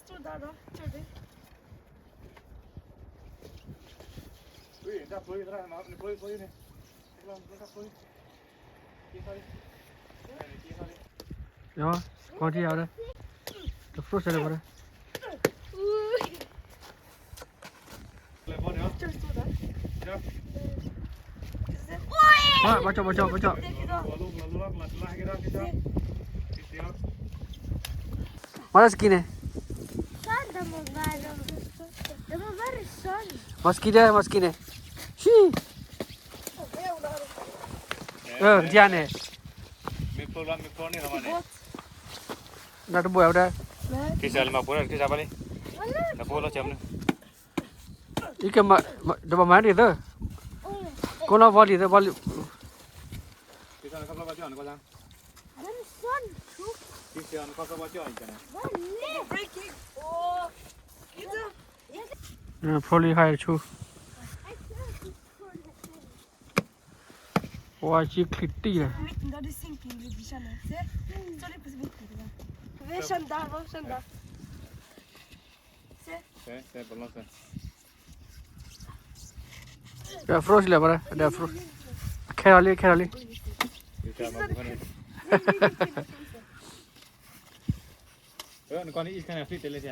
Stod där då, körde. Ui, där flög det där hemma. Nu flög, flög det. Ja, kom till det. Då frös det bara. Ui. Bara stod där. Ja. Oj! Bara, bara, bara, bara. Det är idag. Mara skine. Sanda mo varo. Demo varo son. Maskine, maskine. Shi. Eh, diane. Mi pula, mi pula ni ramane. Na tu buat apa dah? Kisah lima puluh, kisah apa ni? Dah puluh jam ni. Ike ma, ma, daba mandi tu. Kono voli tu, voli. Kisah ni kapla baca ni kosa. Kisah ni kapla baca ni kana. Breaking. Oh. It's a, it's a. Probably higher too. ဝါကံချံတံၢ်လီၤ. Frost လၢၤဘၣ်, ခဲထီၣ်လံ, ခဲထီၣ်လံ. ဟဲထီၣ်လၢဖျိ, ထီၣ်လံ.